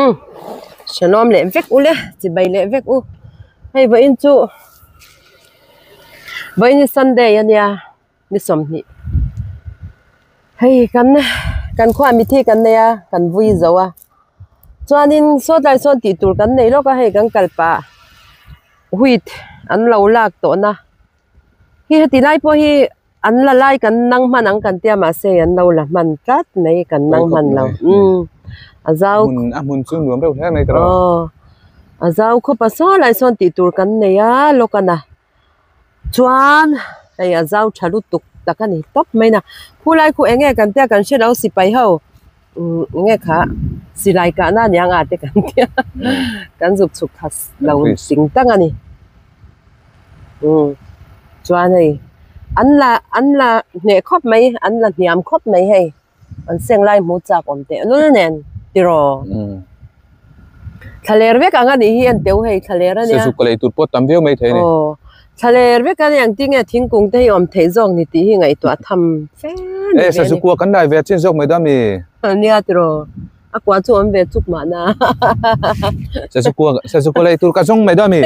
Umm Shalom leh vek u le chibai leh vek u hei vawiin chu vawiin hi Sunday ania ni sawmhnih hei kan kan khuaah mithi kan nei a kan vui zo a chuanin sawtlai sawn tih tur kan nei lawk a hei kan kal pah wheat an lo lak tawh na hi heti lai pawh hi. An la lai kan nang hman ang kan tia mahse an lo la hman tlat mai kan nang hman lo umm a zau a hmun chu nuam reuh hle mai ka rawh aw a zau khawp a saw lai sawn tih tur kan nei a lawk a na chuan hei a zau tha lutuk tak a ni tawp mai na khulai khu eng nge kan tia kan hre lo sipai ho umm eng nge kha silai kahna a niang a te kan tia kan zuk chhuk kha lo ting tang a ni. Umm chuan hei an la an la hneh khawp mai an la hniam khawp mai hei an seng lai hmu chak awm teh lul nen tiraw thlaler vek ang a nih hi en teuh hei thlaler a nia Sazuk ka lei tur pawh tam viau mai thei a ni. Aw thlaler vek a nia engtin nge thingkung te hi awm theih zawk ni tih hi ngaihtuah tham fe a ni E Sazuk kua kan dai ve chin zawk mai dami. Nia tiraw. A kua chu awm ve chuk mahna. Sazukua Sazukua lei tur ka zawng mai dawn mi.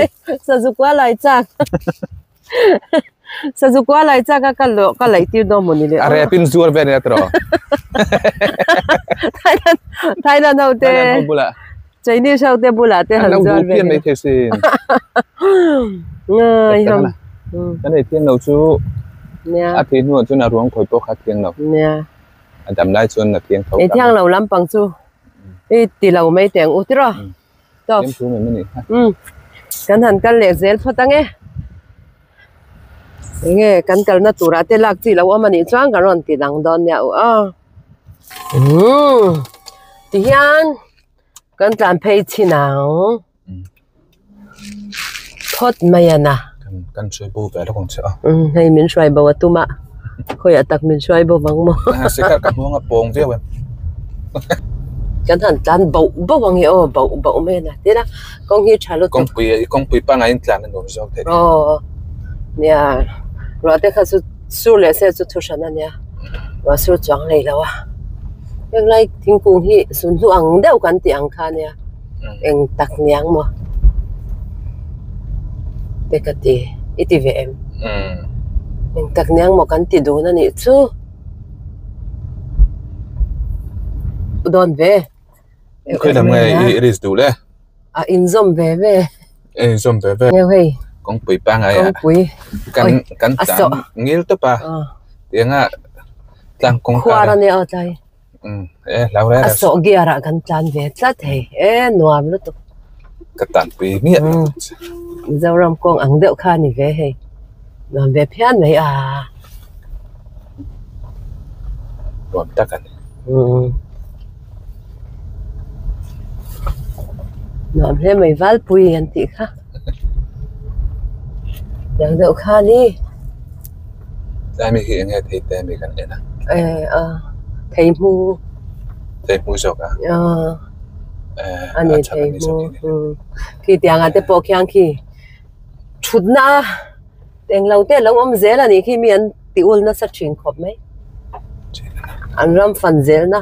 Sazukua lai chak. Sazukua lai chak a ka lo ka laih tir dawn mawni le. A repin zuar ve ania tiraw. Thailand Thailand ho te. Thailand ho bulah. Chinese ho te bulah te han zuar ve. An lo duh phian mai thei sin. Ngai ham. Kan ei thiang lo chu. Nia. A thih hnuah chuan a ruang khawi pawh kha thiang lo. Nia. A dam lai chuan a thiang tho Ei thiang lo lampang chu i ti lo mai teh ang u tiraw tawp Thiam thu mai mai kha. Umm kan han kal leh zel phawt ang e. Enge kan kalna turah te lak chi lo awm anih chuan kan rawn ti dang dawn nia u a. Umm tihian kan tlan phei chhin ang. Phawt mai a na. Kan hruai bo ve lawk ang che a. Umm hei min hruai bo a tum a khawiah tak min hruai bo vang maw. Sikar ka hnuang a pawng viau em. Kan han tlan boh boh ang hi aw boh boh mai a na tin a kawng hi tha lutuk. Kawngpui kawngpui pangngai in tlan a nuam zawk thei. Aw nia ruah te kha chu sur leh se chu thu hran a nia ruah sur chuang hlei lo a henglai thingkung hi sunhlu ang deuh kan tih ang kha a nia. Eng tak niang maw? Te ka ti, i ti ve em? Eng tak niang maw kan ti dun a nih chu? Dawn ve. Khawi lam nge i risk duh le? A inzawm ve ve. A inzawm ve ve. Nge hei. Kawngpui pangai a. Kawngpui. Kan kan tlan ngil tawp a. Tianga tlang kawngka. Khuar a nia aw tlai. A sawh gear ah kan tlan ve tlat hei e nuam lutuk. Ka tanpui miah lo ang che. Mizoram kawng ang deuh kha a ni ve hei nuam ve phian mai a. Nuam tak a ni. Nuam hle mai Valpui an tih kha. Tiang deuh kha a ni. Tlai mi hi eng nge thei te mi kan en a. E a thei hmu. Thei hmu zawk a. A a ni thei hmu khi tiang ah te pawh khian khi thutna englo te alo awm zel a nih khi mi an ti ul nasa thin khawp mai. An ram fan zel na.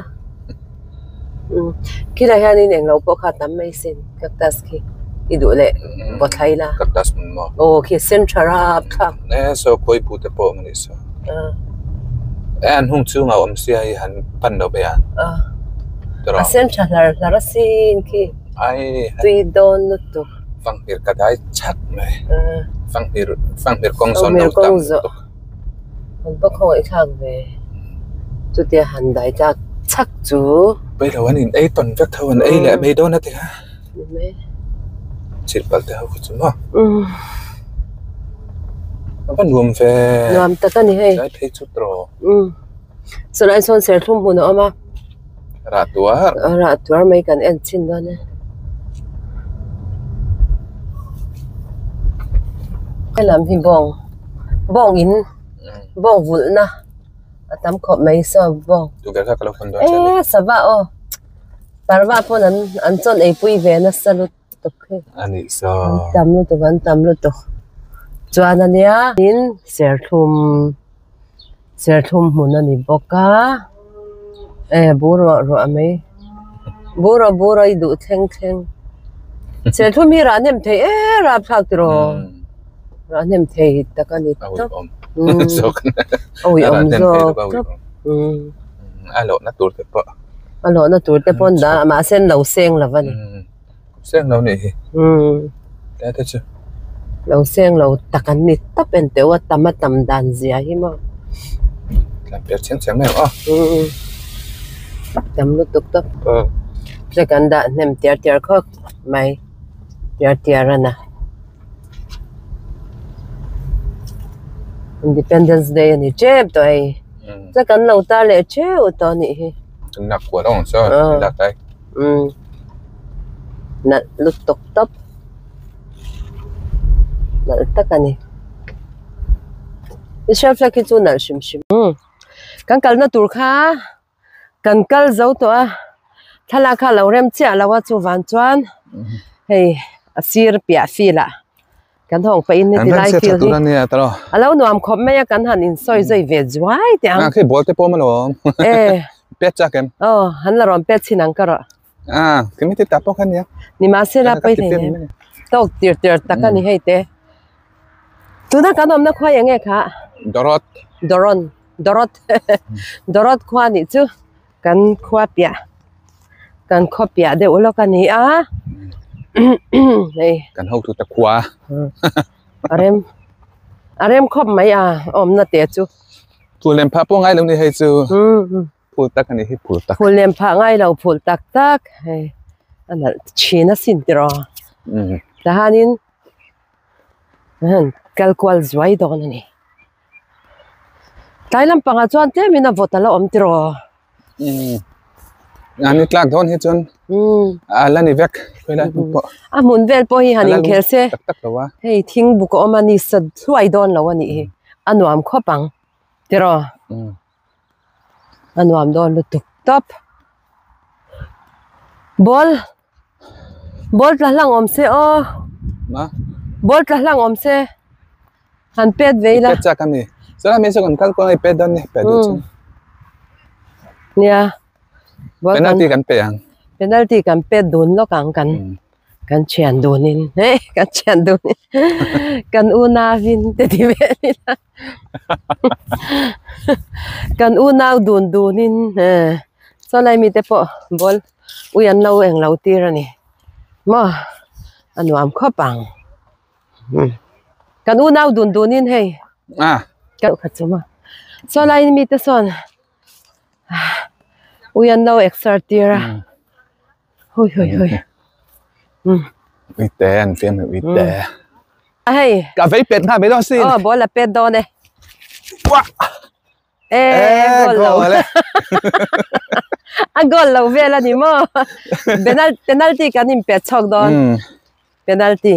Khilai hianin englo pawh kha a tam mai sin cactus khi i duh leh bawthlai la. Cactus hmun maw? Aw khi sen tha rap thlak. E saw khawi pu te pawh awm a nih saw. E an hung chhungah awm sia hi han pan lo mai a. A sen tha hlar hlar a sin khi. Ai. Tui dawn lutuk. Fanghmir ka dai chhat mai. Fanghmir fanghmir kawng zawn lo tam lutuk. An va khawngaih thlak ve. Chutia han dai tlak chhak chu. Pailo an in ei tawn vek tho an ei leh mai dawn a ti kha. Chil pal te ho kha chu maw. A va nuam ve. Nuam tak a ni hei. Tlai phei chu tawh. Chulai sawn serthlum hmun a awm a. Rah tuar. Rah tuar mai kan en chhin dawn e. Helam hi bawng bawng in bawng vulh na a tam khawp mai saw bawng e sava aw parva pawn an an chawn ei pui ve nasa lutuk hi an tam lutuk an tam lutuk chuan ania tin serthlum serthlum hmun a ni bawk a e bur ruah ruah mai. Bura bura i duh thleng thleng. Serthlum hi rah hnem thei e rapthlak tiraw. Rah hnem thei tak a ni tawp. A uiawm zawk tawp. A lohna tur te pawh. A lohna tur te pawh an dah a mahse an lo seng lo a ni. Seng lo nih hi. Tlai te chu. Lo seng lo tak an ni tawp en teuh a tam a tam dan zia hi maw. Tlan per chiang chiang mai ang aw. Tam lutuk tawp. Flag an dah hnem tiar tiar khawp mai tiar tiar a na. Independence Day a ni tep tawh hei. Flag an lo tar leh theuh tawh a nih hi. Kan lak kual awng saw lak lai. Nalh lutuk tawp. Nalh tak a ni. Israel flag hi chu nalh hrim hrim. Kan kalna tur kha kan kal zo tawh a thlalak kha a lo rem chiah lo a chuvang chuan hei a sir piah field ah kan hawng pah in heti lai field hi a lo nuam khawp mai a kan han insawi zui ve zuai teh ang. Aw han la rawn pet chhin ang ka rawh. Nimahsela pawi thei em tawk tir tir tak a ni hei te. Tuna kan awmna khua eng nge kha? Dorot. Doron. Dorot. Dorot khua nih chu kan khua piah kan khaw piah deuh lawk a ni a. Hei. Kan hotu ta khua. A rem a rem khawp mai a awmna te chu. Phul lem phah pawh ngai lo ni hei chu. Phul tak a ni hi phul tak. Phul lem phah ngai lo phul tak tak hei a nalh thin asin tiraw. Tahanin kal kual zuai dawn a ni. Tlai lampangah chuan tlemin a vawt a la awm tiraw. An ni tlak dawn hi chuan a la ni vek khawilai hmun pawh. A hmun vel pawh hi han inkhel se tak tak lo a. Hei thing buk a awm a ni sa hluai dawn lo a nih hi. A nuam khawp ang tiraw. A nuam dawn lutuk tawp. Ball ball tla hlang awm se aw. Ma. Ball tla hlang awm se. Han pet ve ila. Pet chak ami. Sala mi sawn kal kawng ai pet dawn ni pet duh chu. Nia. Penalty kan pe ang. Penalty kan pet dun lawk ang kan kan thian dunin hei kan thian dunin kan unauin te ti ve ila. Kan unau dun dunin saw lai mite pawh ball ui an lo eng lo tir a ni maw a nuam khawp ang kan unau dun dunin hei ka khat chu maw saw lai mite sawn ui an lo exer tir a hui hui hui ui te an fiam ui te a hei ka vei pet nga mai dawn sin aw ball a pet dawn e wa e goal lo a goal lo vel ani maw penalty kan in pet chhawk dawn penalty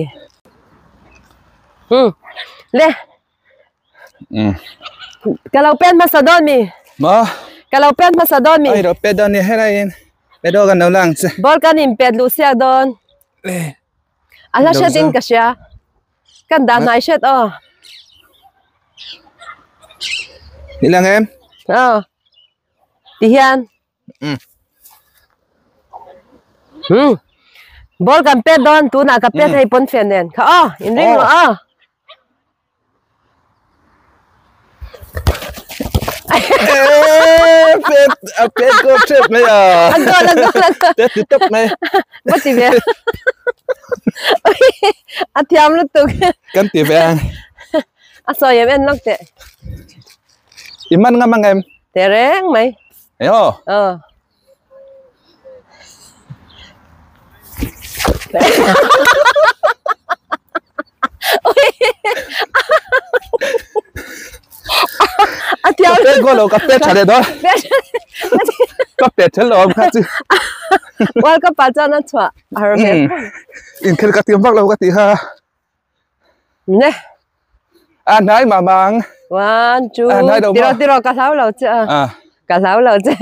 le Ka lo pen hmasa dawn mi. Maw? Ka lo pen hmasa dawn mi. Ai ro pet dawn ni helai in. Pet dawn kan lo lang che. Ball kan in pet luh siak dawn. Le. A hla hret in ka hria. Kan dah hnai hret aw. Ni lang em? Aw. Ti hian. Hmm. Ball kan pet dawn tunah ka pet hei pawn fen nen. Kha aw, in ring rawh aw. Pet a pet go trip mai a. A goal a goal a goal. Pet ti tawp mai. Va ti ve. A thiam lutuk. Kan ti ve ang. A sawi em en lawk teh. I man ngam ang em? Teh reng mai. Aw. Aw. A thiam. Ka pet goal lo ka pet tha leh dawn. Ka pet tha lo kha chu. World Cup ah chuan a chhuah har ve. Inkhel ka tiam vak lo ka ti kha. Ne. A hnai mah mah ang. One, two, A hnai lo tiro tiro ka hlau lo che a. A. Ka hlau lo che.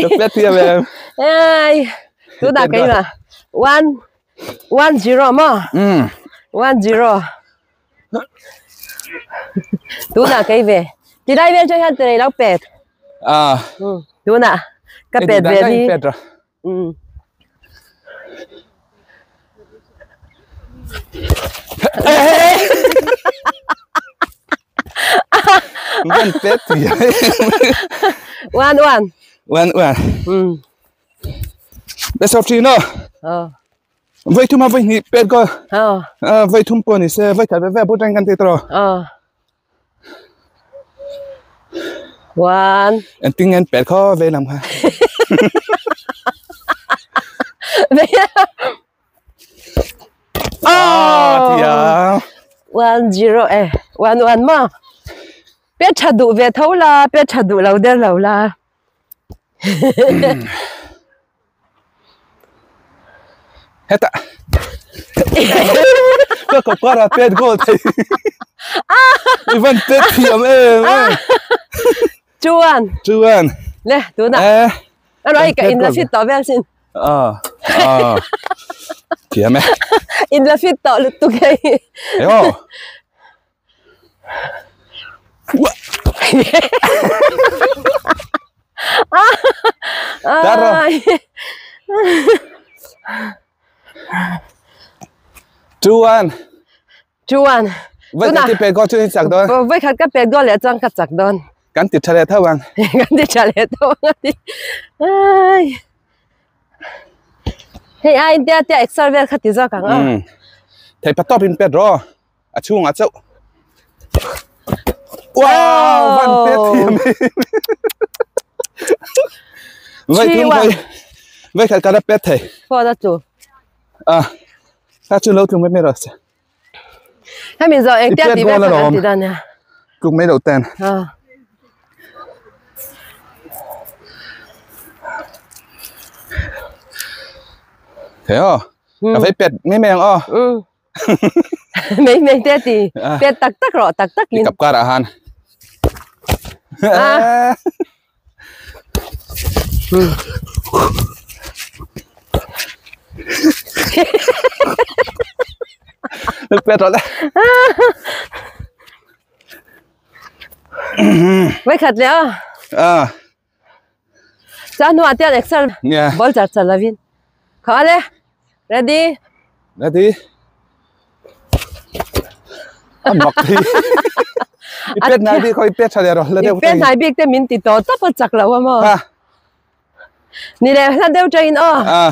Ka pet thiam em. Ai. Tu da kai ma. One, one zero mo. One zero. Tu da kai ve. Ti lai vel chuan hian terei lo pet. Ah. Tunah ka pet ve hi. Pet ra. Van pet thì. One one. One one. Best of three no. Vậy thum vậy nhị pet go. Vậy thum pon se vậy thà về bút tranh kan te tro. One. Anh tiếng anh pet khó về làm ha. Oh. 1-0 eh 1-1 mà. Pet chả đủ về thấu la, pet chả đủ lâu đen lâu la. Hết ạ. Có cặp qua là pet goal thầy. Ivan pet thiam em. Chuan. Chuan. Nè, tú nè. Anh nói cái in là fit tỏ vel xin. Thiam em. In là fit tỏ lụt tụ cái. Yo. Dara. 2-1. 2-1. Vậy thì pet goal chưa chặt đó. Vậy khát cái pet goal là chăng khát chặt đòn. Cắn thịt chả lẽ thao bằng. Cắn thịt chả lẽ thao bằng. Ai. Hey ai tia tia Excel vel khát thì cả ngó. Thầy bắt top in pet rồi. À chung à chậu. Wow, văn pet thiam. Vậy thì vậy khát cái pet thầy. Phò ra chủ. À. Ta chưa lâu thường mới mê rồi. Hay mình giờ em tia thì biết là gì đó nè. Cũng mấy đầu tiên. Thế à? Cà phê pet mấy mèn à? Mấy mèn tia thì pet tắc tắc rồi tắc tắc. Cặp qua đã han. Pet rồi đấy. Vậy khát lẽ. À. Cha nuôi tiền Excel. Bol chặt chặt là vin. Khó đấy. Ready. Ready. À mặc thì. Pet này đi coi pet sao rồi. Pet này biết cái mình thì to tấp chặt lâu mà. Nè nè, nó đeo trên ó. À.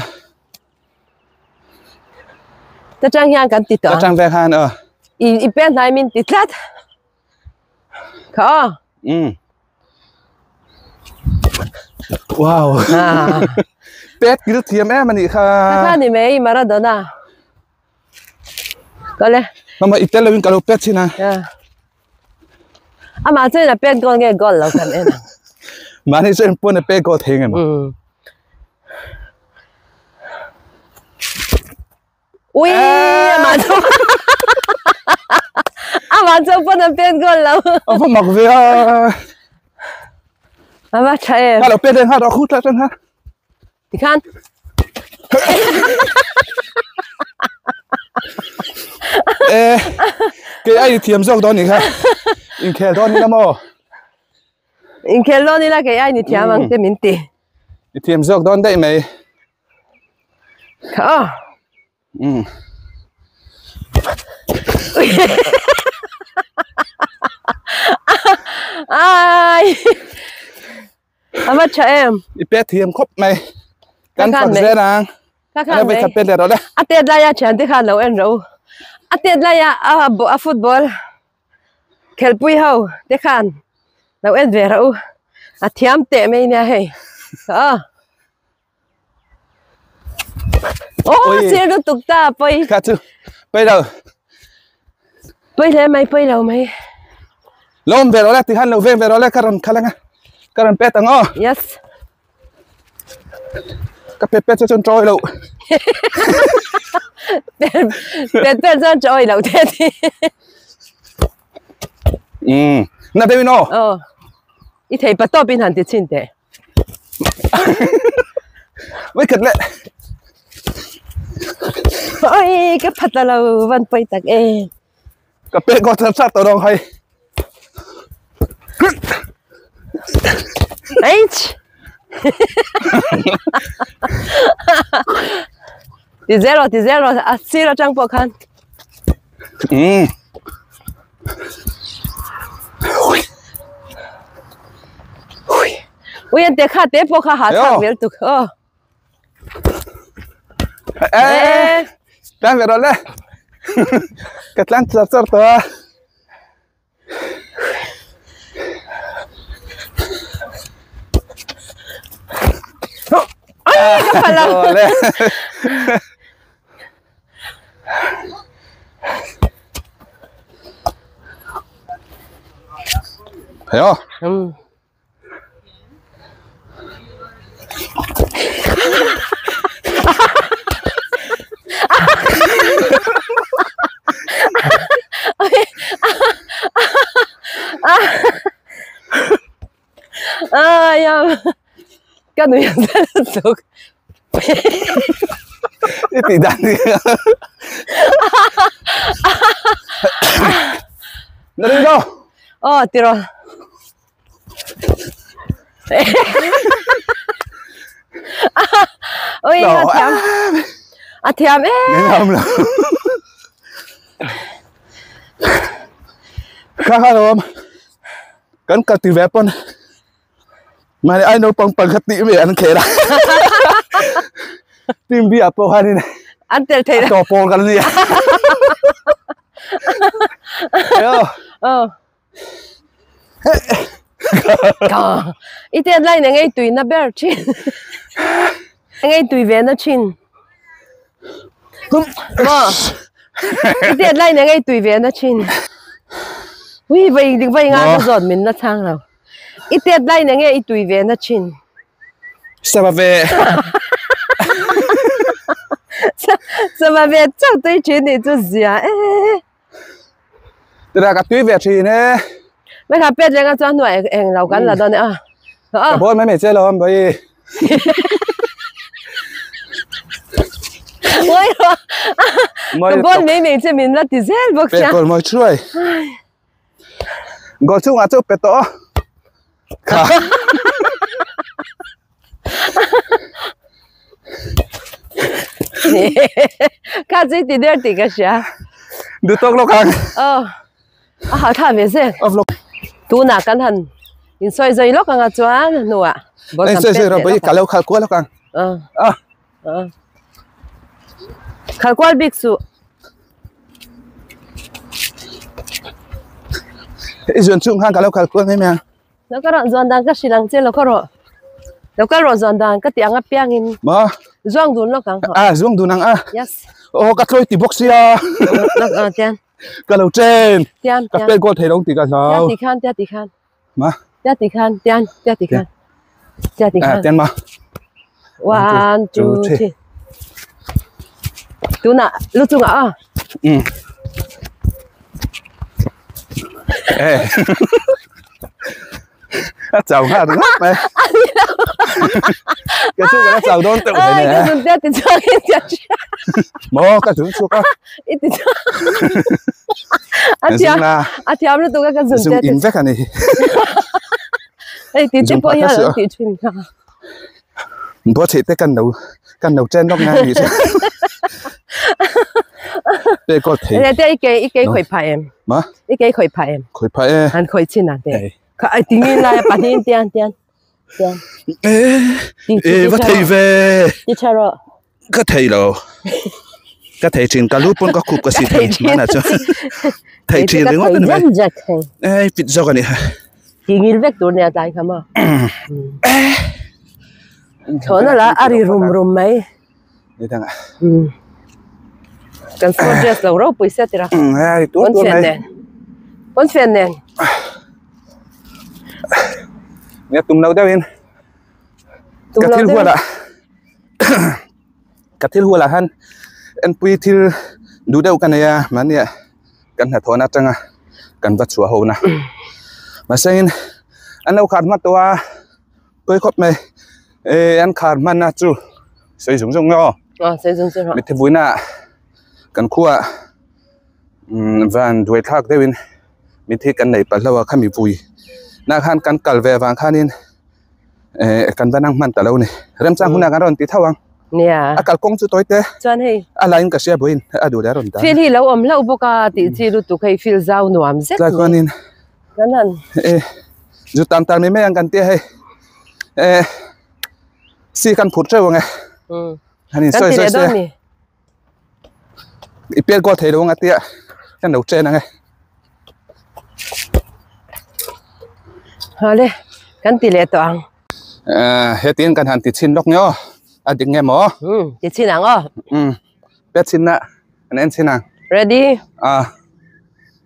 Ta trang hiang kan ti to. Ta trang ve han ờ. I pen nai min ti tlat. Khó. Wow. Pet cái thiam em mà nị kha. Kha ni mei Maradona. Có lẽ. Mà ít là mình cả pet xin à. À mà chơi là pet goal nghe goal lâu kan em. Mà này chơi pon là pet goal thế nghe mà. Ui, à mà cho pon là pet goal lâu. À không mặc về à. À mà chạy. À là pet đen ha, đó khút lại ha. Thì khan. Ê, cái ai thiam dốc đó nhỉ ha? In khel đó nhỉ mà. In khel đó nhỉ là cái ai nhỉ thiam bằng cái mình tì. Thiam dốc đó đấy mày. Khó. Ai. À mà cho em. Bé thiam khóc mày. Căn phật dễ nàng. Các anh phải pet rồi đấy. À tiệt là ya chuyện thì khá lâu em rồi. À tiệt là ya à bộ à football. Khel pui hậu thế khan. Lâu em về rồi. À thiam tệ mày nè hay. Ờ. Ô, xe nó tục ta pui. Khá chứ. Bây giờ. Pui thế mày pui lâu mày. Lâu về rồi đấy thì hắn lâu về về rồi đấy karon khalang. Karon pet ang o. Yes. Cái pet pet cho chân trôi lâu. Pet pet cho trôi lâu thế thì. Nè đây nó. Ờ. Ít thấy bắt đầu bên hàn thì chín thế. Mấy cái lẹ. Ôi, cái phát là lâu vẫn phải tắc ê. Cái pet có thật sát tao đâu hay. Eich! Ti zel rawh, ti zel rawh, a sir atang pawh khan. Um. Ui an te kha te pawh kha ha thlak vel tuk. Oh. Eh, tlan ve rawh le. Ka tlan char char tawh a. Ai, ka phala. Ole. Heyo. Um. Ka nui ang zel lutuk. I tih dan hi. Na ring lo. Aw tiraw. Oi a thiam. A thiam em. Thiam lo. Kha kha lawm. Kan kal ti ve pawn. Mahni ai naupang pang kha tih mai an khel a. Team B ah pawh khanin an tel thei a tawp pawl kan nia. Yo. Oh. Ka. I tet lai na ngei tui na ber thin. Ngei tui ve na thin. Mo. I tet lai na ngei tui ve na thin. Ui vai dik vai nga ka zawt min la chang lo. I tet lai na nge i tui ve na thin. Sava ve. Sava ve chauh tui thin nih chu zia e. Tira ka tui ve thin e. Mai kha pet lenga chuan hnuai eng lo kan la dawn e a. Ka bawl mai mai che lo am bai. Oi Ka bawl mai mai che min la ti zel bawk sia. Pet goal mawi thuai. Goal chungah chu pe tawh. Kha. Kha chu i ti der tih ka hria. Duh tawk lawk ang. Aw. A hah thla ve zel. Tunah kan han insawi zai lawk anga chuan hnuah ball kan pet leh lawk ang. Ka lo khal kual lawk ang. Aw. Khal kual bik suh. I zuan chung khan ka lo khal kual mai mai ang. Lo ka rawh zuan dan ka hrilh ang che lo ka rawh. Lo ka rawh zuan dan ka tih ang apiang in. Maw? Zuang dun lawk ang hawh. Ah zuang dun ang a. Yes. Aw ka tlawi ti bawk sia. Lawk ah tian. Ka lo chen. Tian Ka pet goal thei lo tih ka hlau. Tia ti khan tia ti khan. Ma? Tia ti khan tian tia ti khan. Tia ti khan. Ah tian ma. One two three. Tunah lu chungah aw. Um. Eh. A chau nghal ringawt mai. Ka chu ka la chau dawn teuh hle nia. Ka zun tia ti chuang in tia tia. Maw ka zun chhuak a. I ti chuang. A thiam a thiam lutuk a ka zun tia. Zun in vek a ni. Hei ti te pawh hian an tih thin kha. Buatsaih te kan lo kan lo chen lawk ngai a nih chu. Pe kawl thei. Hle te i ke i ke khawih phah em? Ma? I ke khawih phah em? Khawih phah e. An khawih chin an te. Kha ai tingin lai pahnih tian tian tian. E va thei ve. Ti tha rawh. Ka thei lo. Ka thei thin ka lu pawn ka khup ka si thei mana chu. Thei thin ringawt ani mai. Ei fit zawk ani. Tingil vek tur nia tlai kha maw. Thlawhna lah a ri rum rum mai. Ni dangah. Kan sport dress lo ropui sia tira. Hei tur tur mai. Pawnfen nen. Nia tum lo deuhin. Ka thil hualah ka thil hualah han enpui thil duh deuh ka nei a mahnia kan hnathawhna atanga kan va chhuah ho na mahsengin an lo khar hma tawh a pawi khawp mai eh an khar hman na chu sawi zung zung nge aw mitthi vuina kan khua van duai thlak deuhin mitthi kan nei palh hlauh a khami vui. Na khan kan kal ve vang khanin eh kan va nang hman ta lo ni. Remchang hunah kan rawn ti tho ang. Nia. A kalkawng chu tawi te. Chuan hei. A lain ka hria buin a duh leh a rawn dan. Field hi lo awm hlauh bawk a tih chi lutuk hei field zau nuam zet Tlai khuanin. Kan han. Eh zu tam tar mai mai ang kan tia hei. Eh si kan phur teuh ang e. Han in sawi sawi se. I pial kual thei lo ang a tia kan lo chen ang e. Hale kan ti leh tawh ang. Eh hetin kan han ti chhin lawk nge aw a dik nge maw? Um ti chhin ang aw. Um pet chhin na kan en chhin ang. Ready? Ah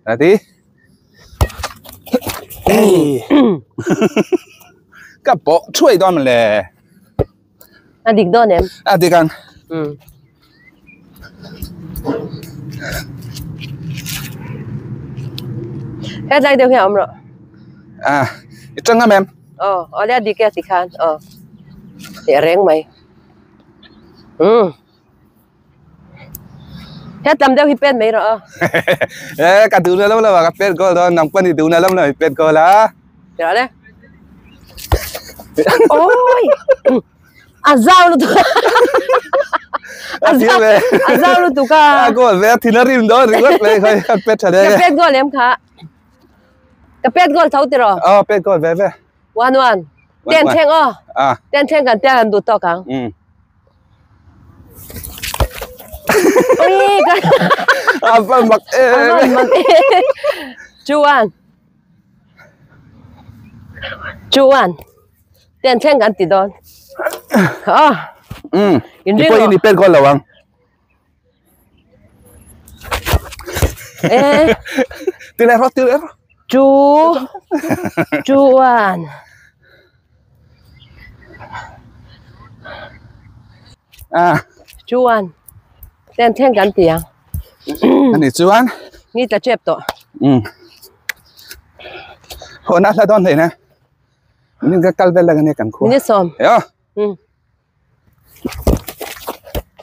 ready? Ei ka pawh thuai dawn le. A dik dawn em? A dik ang. Um. Hetlai deuh hian awm rawh. Ah, i tang ngam em? Aw, aw le a dik e tikhan. Aw. Teh reng mai. Um. Hetlam deuh hi pen mai rawh aw. Eh, ka duh na lo lo a, ka pen goal dawn, nang pawn i duh na lo lo i pen goal a. Teh le. Oi! A zau lutuk a. A zau A zau lutuk a. A goal ve a thin a rim dawn ringawt mai khawi kan pet tha Ka pet goal em kha. Ka pet goal tho tiraw? Aw, pet goal ve ve. One one. Ten thleng aw. Ah. Ten thleng kan tia kan duh tawk ang. Um. Ui ka. A van mak em. A van mak em. Chuan. Chuan. Ten thleng kan ti dawn. Ah. Um. In ring rawh. I pet goal lo ang. Eh. Ti leh rawh, ti leh rawh. Two, two one. Ah. Two one. Ten thleng kan ti ang. Ani chuan. Ni tla chep tawh. Um. Ho na hla dawn hlei na. Min ka kal vel lang ania kan khua. Ni sawm. Yo. Um.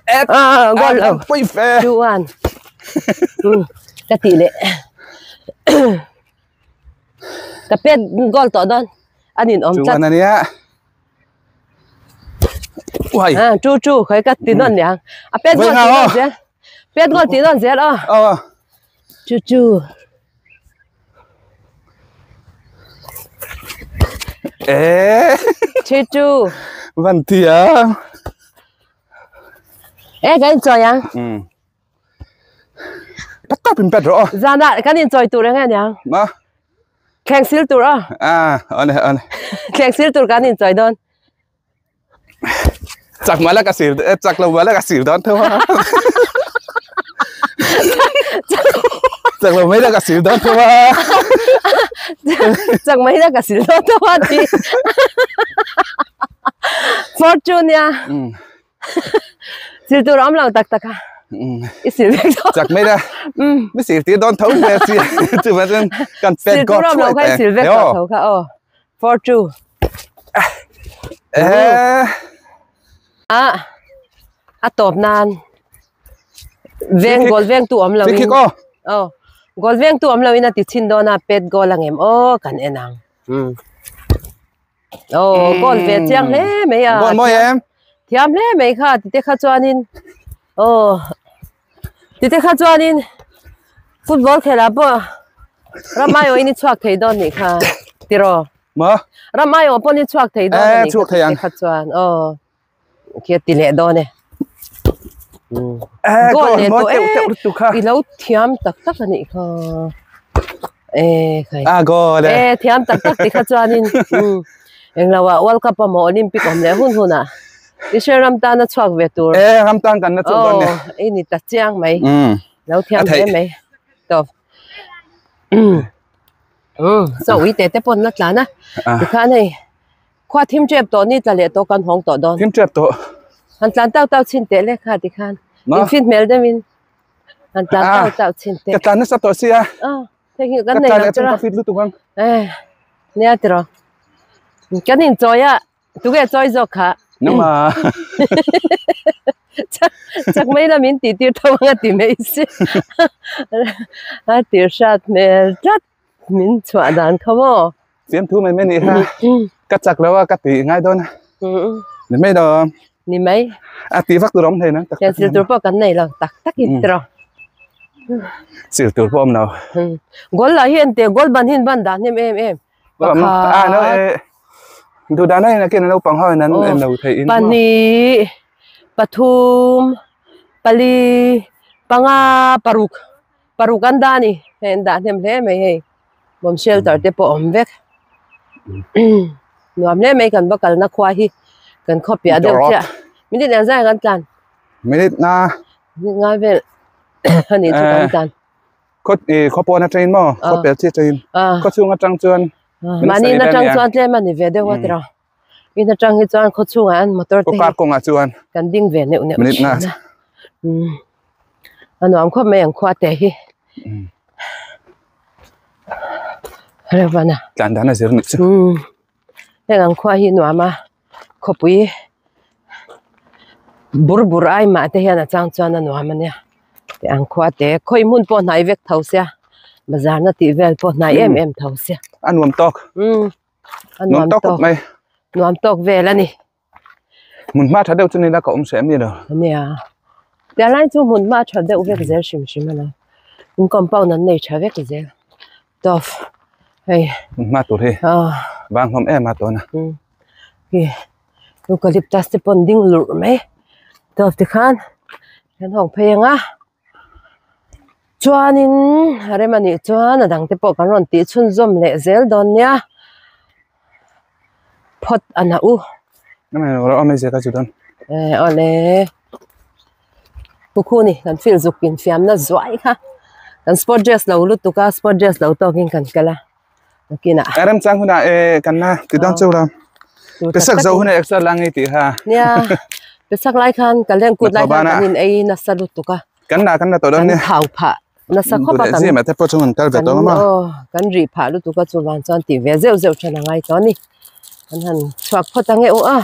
Et. Ah, goal lo. Pui fe. Two one. Um. Ka ti leh. Ka pet goal tawh dawn. An in awm tlat. Two one ania. Uai. Ah, two two khai ka ti nawn niang. A pet goal ti nawn zel. Pet goal ti nawn zel aw. Aw. Two two. Eh. Three two. Van thiam. Eh, kan inchawi ang. Um. Pat tawp in pet rawh aw. Zanah kan inchawi tur eng aniang. Ma. Thleng sil tur aw. Ah, awle awle. Thleng sil tur kan inchawi dawn. Chak mah la ka sil chak lo mah la ka sil dawn tho a. Chak lo mai la ka sil dawn tho a. Chak mai la ka sil dawn tho a ti. Fortune nia. Sil tur a awm lo tak tak a. I sil vek dawn. Chak mai la. Mi sil tir dawn tho hle si. Chuvang chuan kan pet Sil tur a awm lo kha i sil vek tawh tho kha aw. Fortune. Eh. A a tawp nan veng goal veng tu awm lo in. Free kick aw. Aw. Goal veng tu awm lo in a ti chhin dawn a pet goal ang em aw kan en ang. Um. Aw goal ve chiang hle mai a. Goal mawi em. Thiam hle mai kha ti te kha chuanin aw ti te kha chuanin football khelah pawh ram aiawh in i chhuak thei dawn nih kha tiraw. Maw? Ram aiawh pawn i chhuak thei dawn Eh, anih chhuak thei ang. kha chuan aw khi a ti leh dawn e. Eh, Goal goal leh mawi tawh teuh e. teuh lutuk kha. I lo thiam tak tak anih kha. Eh khai. Ah, goal e. Eh, thiam tak tak ti kha chuanin um englo ah World Cup emaw Olympic awm leh hun hunah Israel ram tan a chhuak ve tur. Eh, ram tan kan la chhuak dawn nia. Aw, i ni ta chiang mai. Um. Lo thiam A theih. hle mai. Tawp. Um, so ui te te pawn la tlan a. Ah. Tikhan hei khua thim tep tawh ni tla leh tawh kan hawng tawh dawn. Thim tep tawh. Han tlan tau tau chhin teh le kha tikhan. Ma. In fit hmel deuhin han tlan Ah. tau tau chhin teh. Ka tlan nasa tawh sia. Ah, theihnghilh kan Ka nei tlan lo leh chuan chura. ka fit lutuk ang. Eh, nia tiraw. Kan inchawi a Tunge chawi zawk kha? Nangma. Chak mai la min tih tir tho ang a ti mai si. A tir hrat hmel tlat min chhuah dan kha maw. Fiamthu mai mai nih kha ka chak lo a ka ti ngai dawn a ni mai lo ni mai a ti vak tur awm thei nang tak tak sil tur pawh kan nei lo tak tak in tro sil tur pawh awm lo gol lah hi en te gol ban hin ban dan hnem em em a no e du dan ai na ken lo pang ho nan en lo thei in pahnih pathum pali panga paruk paruk an dah a ni hei an dah hnem hle mai hei bomb shelter te pawh a awm vek nuam hle mai kan va kalna khua hi kan khaw piah deuh chiah minute eng zai kan tlan minute nga minute nga vel a nih chu kan tlan khaw khaw pawn atangin maw khaw pel chi atangin khaw chhung atang chuan mahni in atang chuan tlem a ni ve deuh a tiraw in atang hi chuan khaw chhungah an motor te hi kar kawngah chuan kan ding ve neuh neuh minute nga a nuam khawp mai ang khua te hi Revana tlan dan a zir nih chu heng ang khua hi nuam a khawpui bur bur ai mah te hian a chang chuan a nuam a nia tih ang khua te khawi hmun pawh hnai vek tho sia bazar na tih vel pawh hnai em em tho sia a nuam tawk a nuam tawk mai nuam tawk vel a ni. Hmun hma tha deuh chu nila ka awm hreh mi lo. Nia. Tia lai chu hmun hma tha deuh vek zel hrim hrim a lo. In compound an nei tha vek zel. Tawp. Hei. Hmun hma tur hi. Vang hlawm em a tawna. Hi. Eucalyptus te pawn ding lurh mai. Tawp tikhan kan hawng phei anga. Chuanin a rem anih chuan a dang te pawh kan rawn tih chhunzawm leh zel dawn nia phawt a na u. Eh awle pu khu ni kan field zuk infiamna zuai kha kan sport dress lo lutuk a sport dress lo tawkin kan kal a nakinah. A remchang hunah eh kan la ti dawn chauh lo. Pesak zo hunah extra la ngei tih kha. Nia pesak lai khan ka leng kut lai khan kan in ei nasa lutuk a. Kan la kan la tawh dawn nia. Kan thau phah nasa khawp a kan. Zim a te pawh chu an kal ve tawh ang a. Kan rih phah lutuk a chuvan chuan tih ve zeuh zeuh than a ngai tawh a ni. Kan han chhuak phawt ang e u a.